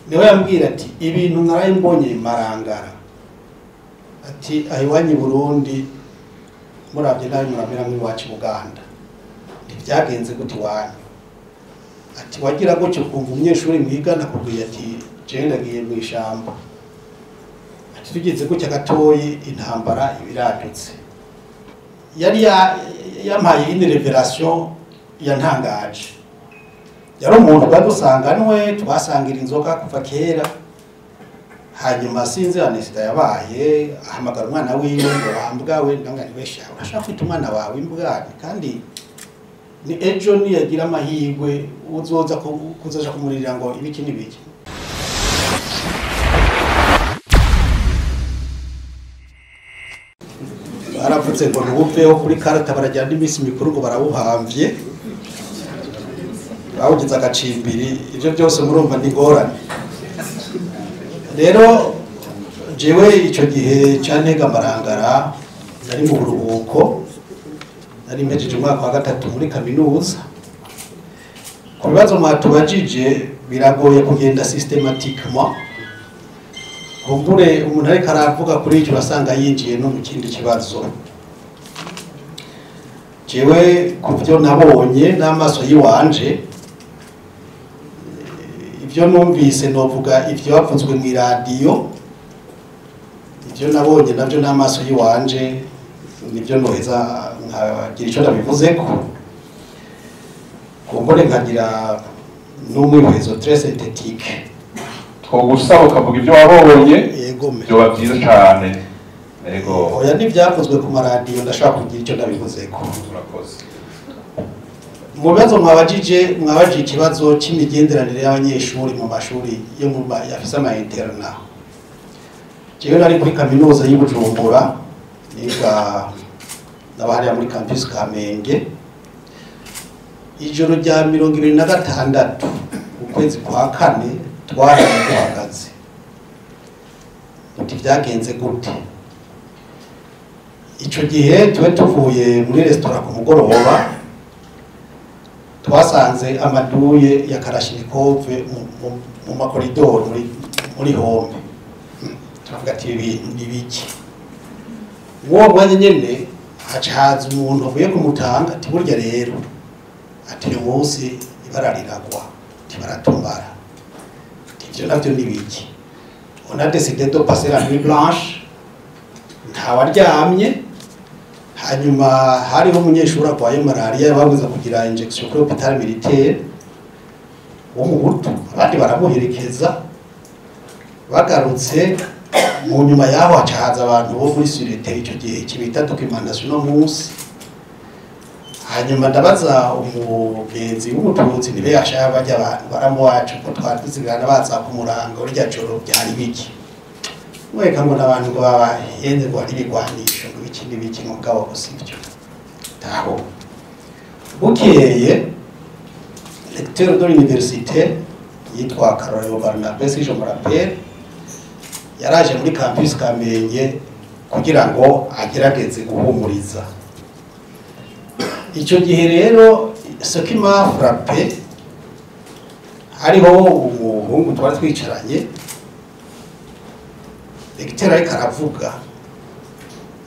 Niwe yambwira ati ibintu naraye mbonye Marangara, ati aho iwanyu i Burundi muravye nabi muramera nk'iwacu i Buganda, ntibyagenze gute iwanyu? Ati wagira gutyo ukumva umunyeshuri mwigana akubwiye ati jewe ndagiye mw'ishamba, ati tugeze gutya gatoyi intambara ibiradutse. Yari yampaye indi révélation yantangaje. Yari umuntu twari dusanganwe, twasangira inzoga kuva kera. Hanyuma sinzi anesida yabaye, ahamagara umwana wiwe ngo wambwa we, ndamubwira nti wesha urashaka kwita umwana wawe imbwa, kandi ni ejo niyagira amahirwe uzoza kuzoja kumurira ngo ibiki n'ibiki. Baravuze ngo ntuwuveho kuri karata, barajyana n'iminsi mikuru ngo barawuhamvye, bawugize agacimbiri. Ivyo byose murumva ni ingorane. Rero jewe ico gihe cantega Marangara nari mu buruhuko, nari mpejeje umwaka wa gatatu muri kaminuza. Ku bibazo mwatubajije biragoye kugenda systématiquement, kumbure umuntu ariko aravuga kuri icyo urasanga yinjiye no mu kindi kibazo. Jewe ku byo nabonye n'amaso yiwanje, ibyo numvise, novuga ibyo bavuzwe mu iradiyo, ibyo nabonye nabyo n'amaso yiwanje nibyo noheza nkagira icyo nabivuzeko, kumbure nkagira n'umwihwezo très synthétique. Twogusaba ukavuga ibyo wabonye. Yegome. Byoba byiza cyane, yego. Oya, n'ibyavuzwe ku maradiyo ndashaka kugira icyo ndabivuzeko. Turakoze. Mu bibazo mwabajije, mwabajije ikibazo cy'imigenderanire y'abanyeshuri mu mashuri yo mu yafise ama internat. Jewe nari kuri kaminuza y'i Bujumbura, niga n'abahariya muri campus Kamenge. Ijoro rya 26 ukwezi kwa kane twaraye duhagaze. Uti byagenze gute? Ico gihe tube tuvuye muri resitora ku mugoroba, twasanze ama douilles ya kalachnikov mu makoridoro muri home. Turavuga ati ibi bintu ni biki? Uwo mwanya nyene haca haza umuntu avuye kumutanga, ati burya rero, ati uyu munsi ibara riragwa, ati baratumara. Ati ivyo navyo ni biki? On a décidé de passer la nuit blanche, ntawaryamye. Hanyuma hariho umunyeshuri arwaye malaria, babuza kugira injection kuri hôpital militaire w'umuhutu, abandi baramuherekeza. Bagarutse mu nyuma yaho haca haza abantu bo muri sûreté, icyo gihe kibita documentation no munsi. Hanyuma ndabaza umugenzi w'umututsi nibe yashaka bajya abantu baramuwacu ko twari tuzigana baza kumuranga urya joro byari biki, mweka ngo n'abantu ngo babahenze ngo ari ibigwanisho ngo ibiki n'ibiki, ngo mugabo gusa ibyo taho. Bukeye recteur de l'université yitwa Karorero Barnabé, si je me rappelle, yaraje muri campus Kamenge kugira ngo agerageze guhumuriza. Icyo gihe rero, ce qui m'a frappé, hariho umuhungu twari twicaranye, recteur ariko aravuga,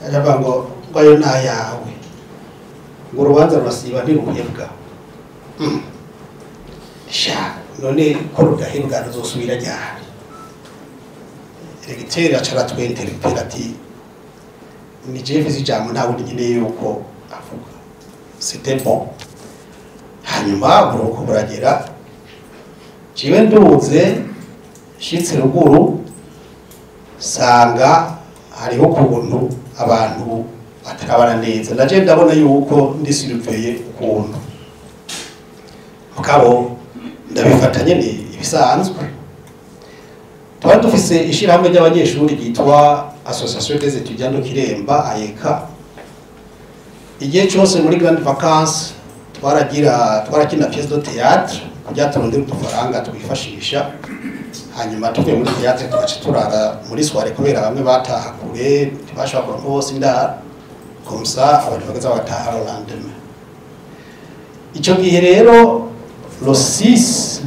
aravuga ngo ayo ni ayawe, ngo urubanza rurasiba ntiruhebwa. Sha none ko rudahebwa ruzosubira ryari? Recteur aca aratwinterpella ati ni jewe mfise ijambo, nta wundi nkeneye yuko avuga. C'était bon. Hanyuma uburuhuko buragera, jewe nduze nshitse ruguru sanga hariho ukuntu abantu batarabana neza, naje ndabona yuko ndi surveillé ukuntu, mugabo ndabifata nyene ibisanzwe. Twari dufise ishirahamwe ry'abanyeshuri ryitwa Association des étudiants de Kiremba, AEKA. Igihe cyose muri grande vacances twaragira twarakina pièce de théâtre kugira turondere udufaranga twifashisha. Hanyuma tuvuye muri théâtre tugaca turara muri soirée, kubera bamwe bataha kure ntibashobora kuronka bose indaro, comme ça abantu bagaza bagataha le lendemain. Icyo gihe rero le 6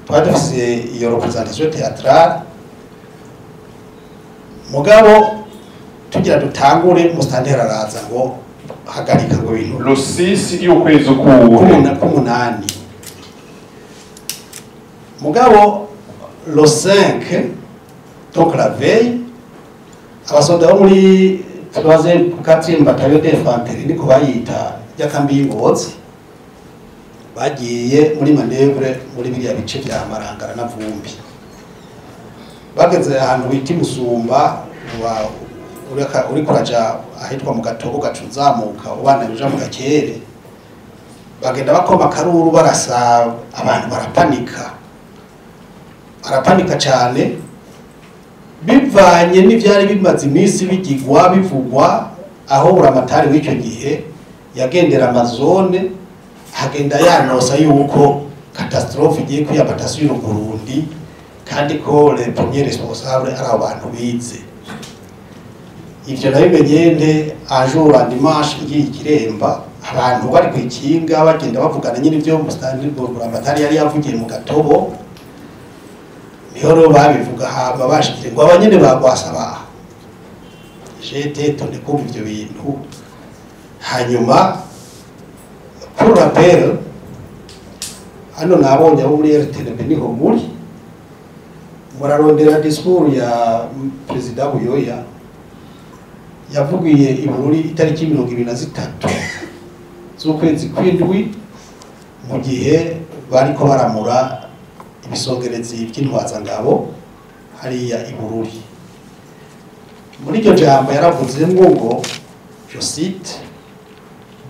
Twari dufise iyo représentation théâtrale, mugabo tugira dutangure, musitanteri araza ngo hagarika, ngo ibintu Le 6 y'ukwezi kuwe? K'umunani. Mugabo le 5, donc la veille, abasoda bo muri 3e 4e bataillon d'infanterie, niko bayita, y'akambi y'Ingozi, bagiye muri manœuvre muri biriya bice vya Marangara na Vumbi. Bageze ahantu bita Imusumba, uriko uraja ahitwa mu Gatobo, gaca uzamuka ubandanya uja mu Gakere, bagenda bakoma akaruru, barasa, abantu barapanika, barapanika cane, bivanye n'ivyari bimaze iminsi bigigwa, bivugwa, aho buramatari w'icyo gihe yagendera ama zones, agenda yanosa yuko catastrophe igiye kwiyabata sur Burundi, kandi ko les premiers responsables ari abo bantu bize. Ivyo nabimenye nte? Un jour, un dimanche, ngiye Ikiremba, abantu bari ku ikinga bagenda bavugana nyine ibyo buramatari yari yavugiye mu Gatobo. Niho rero babivuga, hama bashikire ngo abanyene bagwasa baha. J'étais étonné kumva ivyo bintu. Hanyuma, pour rappel, hano nabonye abo muri RTNB niho muri murarondera discours ya Perezida Buyoya yavugiye i Bururi itariki 23 z'ukwezi kw'indwi, mu gihe bariko baramura ibisongerezi by'intwazangabo hariya i Bururi. Muri iryo jambo yaravuzemwo ngo, je cite: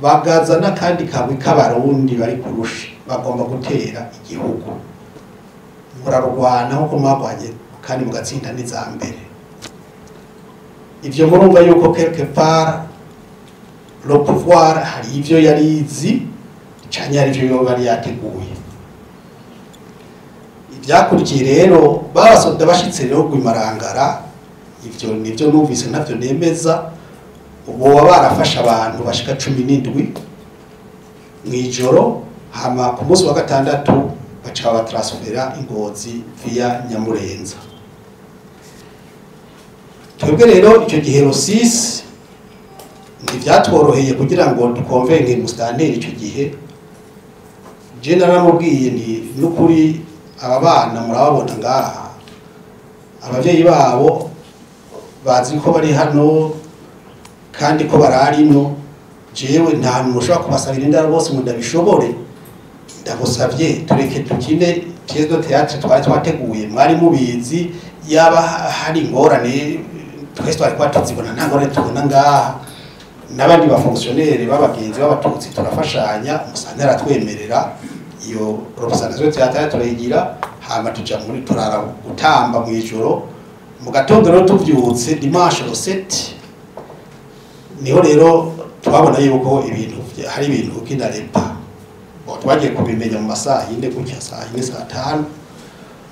"Bagaza n'akandi kagwi k'Abarundi bari kurusha bagomba gutera igihugu, murarwana nkuko mwagwanye kandi mugatsinda n'iza mbere." Ivyo murumva yuko quelque part le pouvoir hari ivyo yarizi canke hari ivyo yoba yari yateguye. Ivyakurikiye rero, babasoda bashitse rero Marangara, ivyo nivyo numvise, ntavyo nemeza, boba barafashe abantu bashika 17 mw'ijoro, hama ku munsi wa gatandatu baca batransfera Ingozi via Nyamurenza. Twebwe rero icyo gihe le 6 ntivyatworoheye kugira ngo dukonvenke musitanteri. Icyo gihe je naramubwiye nti: "N'ukuri aba bana murababona ngaha, abavyeyi babo bazi ko bari hano kandi ko barari ino. Jewe nta hantu mushobora kubasabira indaro bose ngo ndabishobore. Ndagusavye tureke dukine pièce de théâtre twari twateguye, mwari mubizi. Yaba hari ingorane twese twari kuba tuzibona. Nta ngorane tubona ngaha n'abandi ba fonctionnaires b'abagenzi b'Abatutsi turafashanya." Musanteri aratwemerera, iyo représentation théâtrale turayigira, hama tuja muri turara gutamba mw'ijoro. Mu gatondo rero tuvyutse dimanche le 7, niho rero twabona yuko ibintu hari ibintu kinarepa. Bon, twagiye kubimenya mu masaha 4 gutya, saa 4, saa 5.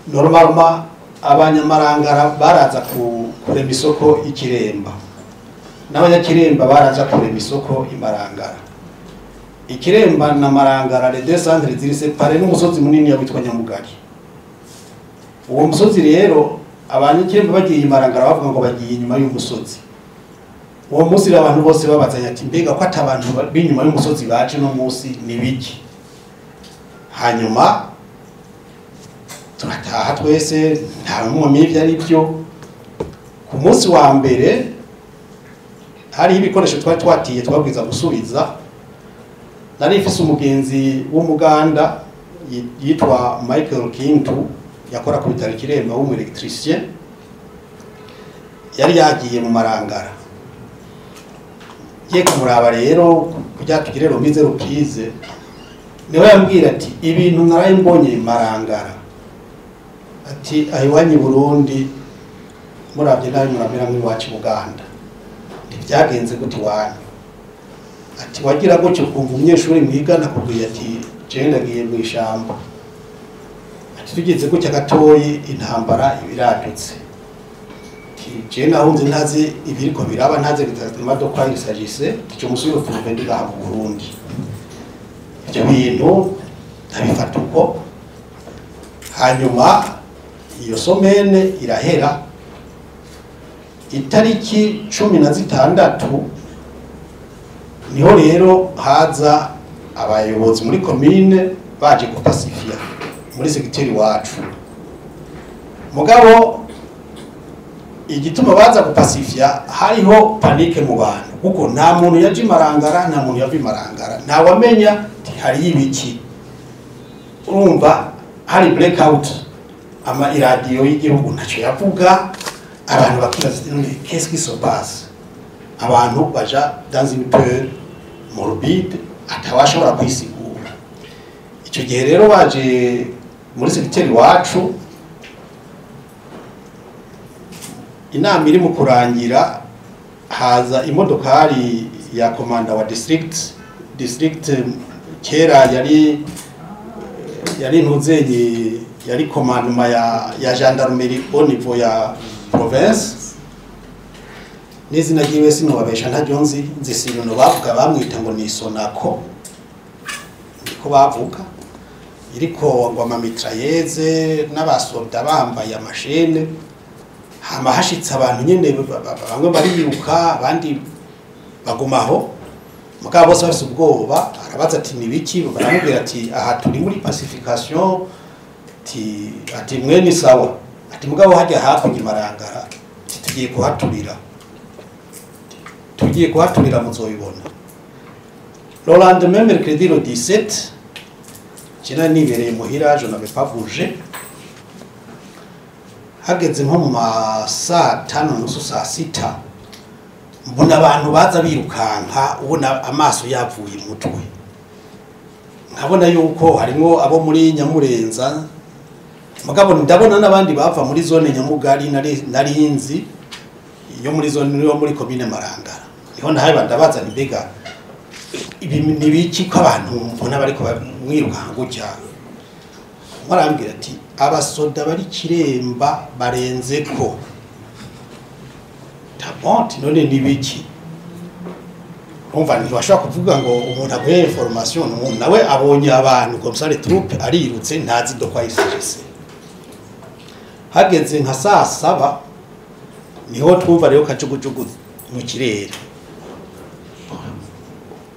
Normalement Abanyamarangara baraza kurema isoko y'Ikiremba, n'Abanyakiremba baraza kurema isoko i Marangara. Ikiremba na Marangara, les deux centres ziri séparés n'umusozi munini witwa Nyamugari. Uwo musozi rero, Abanyakiremba bagiye i Marangara bavuga ngo bagiye inyuma y'umusozi. Uwo munsi rero abantu bose babazanya ati: "Mbega ko ata abantu b'inyuma y'umusozi baje no munsi, ni biki?" Hanyuma turataha twese, nta n'umwe ivyo ari byo. Ku munsi wa mbere hariho ibikoresho twari twatiye twabwiza gusubiza. Nari mfise umugenzi w'Umuganda yitwa Michael Kintu, yakora ku bitaro Kiremba, w'umu électricien, yari yagiye mu Marangara. Ngiye kumuraba rero kugira tugire remise reprise, niwe yambwira ati: "Ibintu naraye mbonye Marangara," ati, "aho iwanyu i Burundi muravye nabi muramera nk'iwacu i Buganda. Ntibyagenze gute iwanyu?" Ati: "Wagira gutyo ukumva umunyeshuri mwigana akubwiye ati: 'Jewe ndagiye mu ishamba.' Ati: 'Tugeze gutya gatoyi intambara ibiradutse.' Ati: 'Jewe nahunze ntazi ibiriko biraba, ntazi exactement de quoi il s'agissait. Je me suis retrouvé ndi ngaha mu Burundi.'" Ivyo bintu ndabifata uko. Hanyuma iyo semaine irahera, itariki 16 niho rero haza abayobozi muri commune baje gupasifia muri secteur wacu. Mugabo igituma baza gupasifia, hariho panique mu bantu, kuko nta muntu yaje Marangara, nta muntu yava Marangara, nta wamenya hari ibiki. Urumva hari blackout, ama iradiyo y'igihugu ntacyo yavuga, abantu bakibaza none qu'est-ce qui se passe? Abantu baja dans une peur morbide atawashobora kwisigura. Icyo gihe rero baje muri secteur wacu, inama iri mu kurangira, haza imodokari ya komanda wa district. District kera yari ntuzenye, yari commandement ya gendarmerie au niveau ya province. N'izina ryiwe sinobabesha, ntaryo nzi, nzi sinono bavuga, bamwita ngo ni Sonako, niko bavuga. Iriko ngo ama mitrailleuses n'abasoda bambaye amashene. Hama hashitse abantu nyene, bamwe bariruka, abandi bagumaho, mugabo bose bafise ubwoba. Arabaza ati: "Ni biki?" Baramubwira ati: "Aha turi muri pacification." Ati: "Mwe ni sawa." Ati: "Mugabo hajya hakurya Marangara, ati tugiye kuhaturira, tugiye kuhaturira, muzoyibona." Le lendemain, mercredi le 17, jena nibereye muhira, je n'avais pas bougé. Hageze nko mu ma saa 5:30, saa 6, mbona abantu baza birukanka, ubona amaso yavuye mutwe, nkabona yuko harimo abo muri Nyamurenza, mugabo ndabona n'abandi bava muri zone Nyamugari narinzi yo muri zone yo muri commune Marangara. Niho ndahaye ndabaza nti: "Mbega ibi ni biki ko abantu mbona bariko mwirukanka gutya?" Marambwira ati: "Abasoda bari Kiremba barenze ko tabonti." None ni biki? Urumva ntibashobora kuvuga ngo umuntu aguhe information, umuntu nawe abonye abantu comme ça, les troupes, arirutse, ntazi de quoi il s'agissait. Hageze nka saa 7 niho twumva rero kajugujugu mu kirere,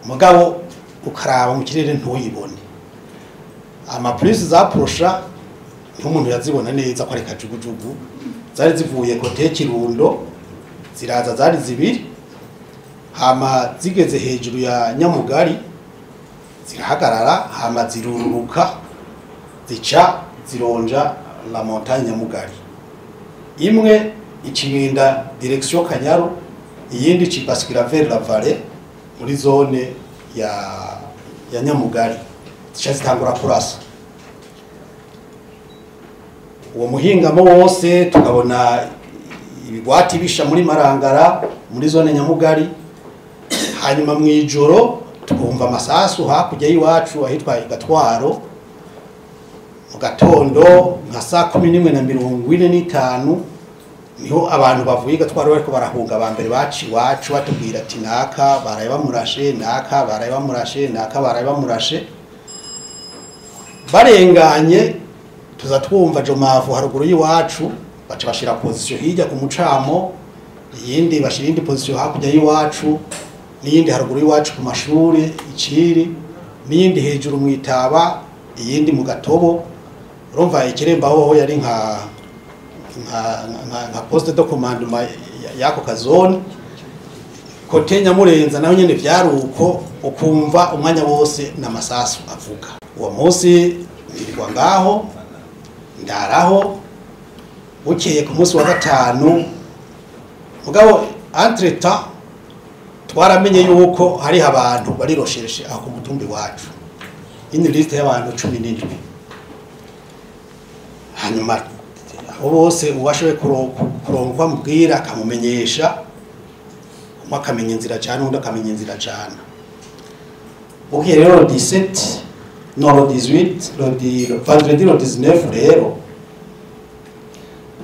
mugabo ukaraba mu kirere ntuyibone. Ama plus zaprosha niho umuntu yazibona neza ko ari kajugujugu. Zari zivuye côté Kirundo, ziraza zari zibiri, hama zigeze hejuru ya Nyamugari zirahagarara, hama ziruruka, zica zironja la montagne Nyamugari. Imwe icigenda direction Kanyaru, iyindi icibasikira vers la vallée muri zone ya Nyamugari. Zica zitangura kurasa uwo muhingamo wose, tukabona ibigwati bisha muri Marangara, muri zone Nyamugari. Hanyuma mu ijoro tukumva amasasu hakurya y'iwacu ahitwa Gatwaro. Mu gatondo nka saa 11:45 niho abantu bavuye Gatwaro bariko barahunga ba mbere baci iwacu, batubwira ati: "Naka baraye bamurashe, naka baraye bamurashe, naka baraye bamurashe." Barenganye tuza twumva jomavu haruguru y'iwacu, baca bashira position hirya ku mucamo, iyindi bashira iyindi position hakurya y'iwacu, n'iyindi haruguru y'iwacu ku mashuri iciri, n'iyindi hejuru mu Itaba, iyindi mu Gatobo. Urumva Ikiremba hoho yari nka poste de commandement y'ako kazone. Côté Nyamurenza naho nyene vyari uko, ukumva umwanya wose n'amasasu avuga. Uwo munsi nirirwa ngaho, ndaraho. Bukeye ku munsi wa gatanu, mugabo entre temps twaramenye yuko hariho abantu bari recherchés aho ku mutumbi wacu, une liste y'abantu 17. Hanyuma abo bose uwashoboye kuronka amubwira akamumenyesha, umwe akamenya inzira cyane, undi akamenya inzira cyane. Bukeye rero le 17, no, le 18, le vendredi le 19 rero,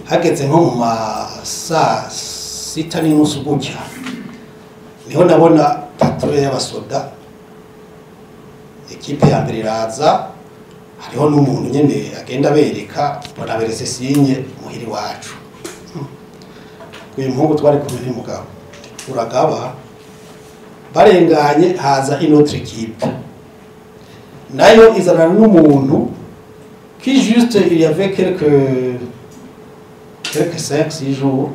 hageze nko mu ma saa 6:30 gutya, niho nabona patrouille y'abasoda. Équipe ya mbere iraza, Hariho n'umuntu nyene agenda bereka, bonaberetse sinye muhiri wacu. Uyu muhungu twari kumwe n'umugabo uragaba, barenganye haza une autre équipe, nayo izanana n'umuntu qui juste il y avait quelques 5 6 jours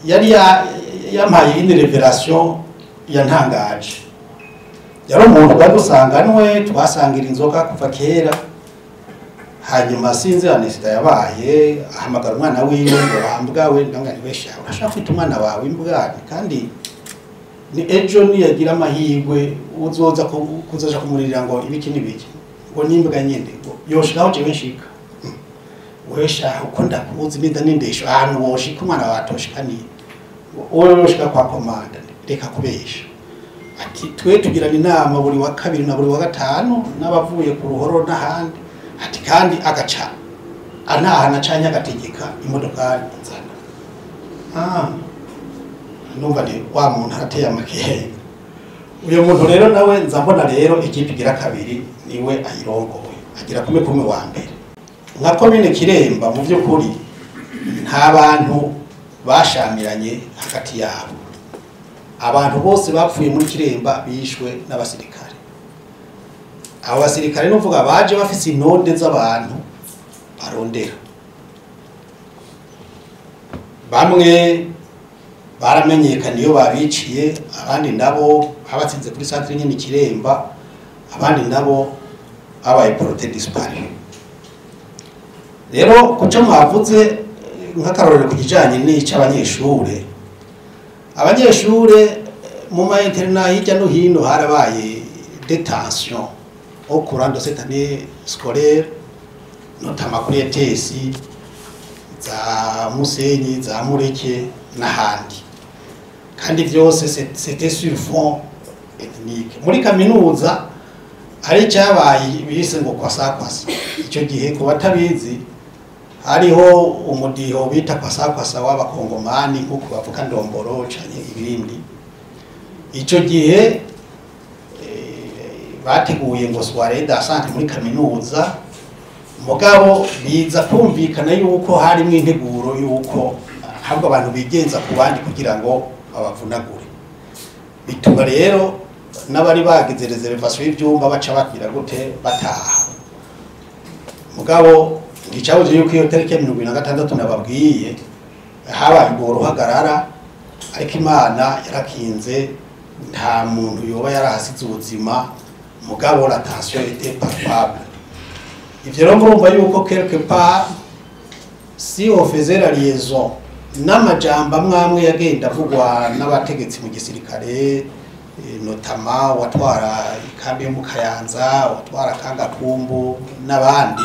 yari yampaye une révélation yantangaje. Yari umuntu twari dusanganwe, twasangira inzoga kuva kera. Hanyuma sinzi anesida yabaye, ahamagara umwana wiwe ngo wambwawe. Ndanga ni wesha, urashaka kwita umwana wawe imbwa? Kandi ni ejo niyagira amahirwe uzoza kuzoja kumurira ngo ibiki n'ibiki, ngo nimbwa nyene, ngo yoshikaho jewe nshika. Wesha, uko ndakuzi ninda n'indesho, ahantu woshika umwana wawe atoshika ni wowe woshika kwa komanda. Reka kubesha. Ati twe tugirana inama buri wa kabiri na buri wa gatanu n'abavuye ku ruhoro n'ahandi. Ati kandi agaca anahana canke agategeka imodokari nzana. Numva ni wa muntu arateye amakenga uyu muntu rero. Nawe nza mbona rero ikipe igira kabiri niwe ayirongoye, agira kumwe kumwe wa mbere. Nka komine Kiremba, mu by'ukuri nta bantu bashamiranye hagati yabo. Abantu bose bapfuye muri Kiremba bishwe n'abasirikare. Abo basirikare nuvuga baje bafise intonde z'abantu barondera. Bamwe baramenyekana iyo babiciye, abandi nabo babatsinze kuri centre nyine Kiremba, abandi nabo babaye portés disparus. Rero kuco mwavuze nk'akarorero ku kijanye n'ic'abanyeshure, abanyeshure mu ma internat hirya no hino harabaye des tensions au courant de cette année scolaire, notamment kuri ETS za Musenyi, za Mureke n'ahandi, kandi vyose c'était sur fond ethnique. Muri kaminuza hari icyabaye bise ngo kwasa kwasa. Icyo gihe, ku batabizi, hariho umudiho bita kwasa kwasa w'abakongomani, nk'uko bavuga ndomboro canke ibindi. Icyo gihe bateguye ngo soirée dansante muri kaminuza, mugabo biza kumvikana yuko harimo integuro yuko ahubwo abantu bigenza ku bandi kugira ngo babavunagure. Bituma rero n'abari bagize réservation y'ivyumba baca bagira gute, bataha. Mugabo nticabuze yuko iyo tariki ya 76 nababwiye habaye urwo ruhagarara, ariko Imana yarakinze, nta muntu yoba yarahasize ubuzima, mugabo la tension était palpable. Ivyo rero murumva yuko quelque part, si on faisait la liaison n'amajambo amwe amwe yagenda avugwa n'abategetsi mu gisirikare, notamment watwara ikambi yo mu Kayanza, watwara Kangakumbu n'abandi,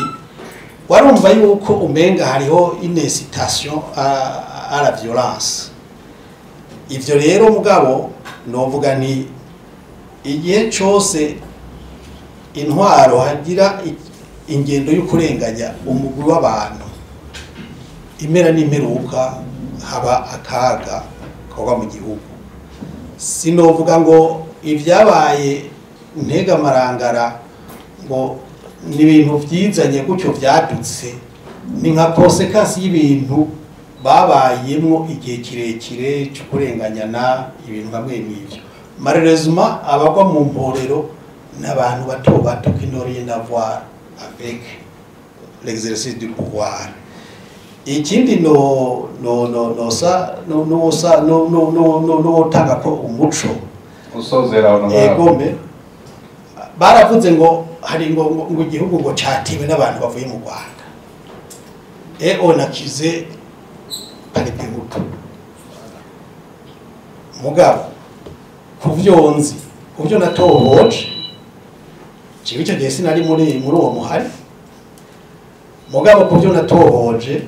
warumva yuko umenga hariho une incitation à la violence. Ivyo rero mugabo novuga ni igihe cose intwaro hagira ingendo yo kurenganya umugwi w'abantu, impera n'imperuka haba akaga kagwa mu gihugu. Sinovuga ngo ibyabaye Ntega, Marangara ngo ni ibintu vyizanye gutyo vyadutse, ni nka conséquence y'ibintu babayemwo igihe kirekire cyo kurenganyana, ibintu bamwe n'ivyo. Malheureusement, abagwa mu mporero n'abantu bato bato qui n'ont rien à voir avec l'exercice du pouvoir. Ikindi no sa no no sa no no no no no tanga ko umuco. Usozera, honorable. Egome, baravuze ngo hari ngo igihugu ngo catiwe n'abantu bavuye mu Rwanda et on accusé Palipehutu. Mugabo kuvyo nzi, kuvyo natohoje jewe, icyo gihe sinari muri uwo muhari, mugabo kuvyo natohoje,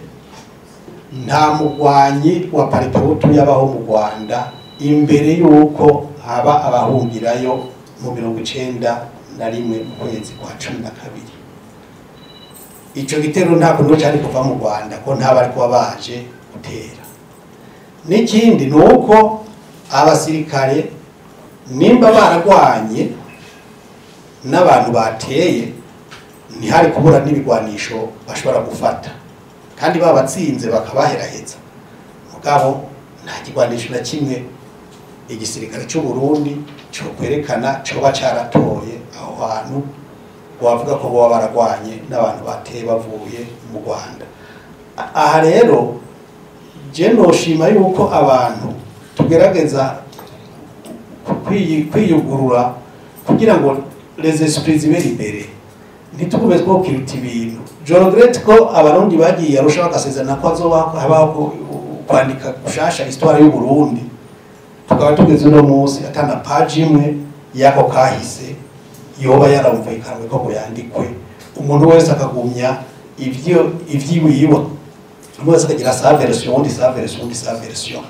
nta mugwanyi wa Palipehutu yabaho mu Rwanda imbere y'uko haba abahungirayo mu 91 mu kwezi kwa 12. Ico gitero nta kuntu cari kuva mu Rwanda, ko nta bari kuba baje gutera. N'ikindi ni uko abasirikare nimba baragwanye n'abantu bateye Ntihari kubura n'ibigwanisho bashobora gufata, kandi babatsinze bakabaheraheza. Mugabo nta kigwanisho na kimwe igisirikare cy'u Burundi cyo kwerekana coba caratoye aho hantu wavuga ko boba baragwanye n'abantu bateye bavuye mu Rwanda. Aha rero je noshima yuko abantu tugerageza kwiyugurura kugira ngo les esprits zibe libérés, ntitugume twokiruta ibintu. Je regrette ko Abarundi bagiye Arusha bagasezerana ko hazoba habaho kwandika gushasha histoire y'u Burundi, tukaba tugeze uno munsi atana page imwe y'ako kahise yoba yaramvikanwe ko ngo yandikwe. Umuntu wese akagumya ivyo ivyiwiwe, umuntu wese akagira sa version, undi sa version, undi sa version.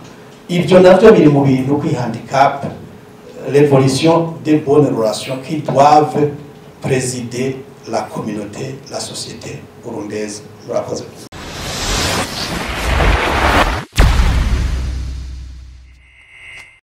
Ibyo navyo biri mu bintu kwihandicap l'évolution des bonnes relations qui doivent présider la communauté, la société burundaise. Murakoze.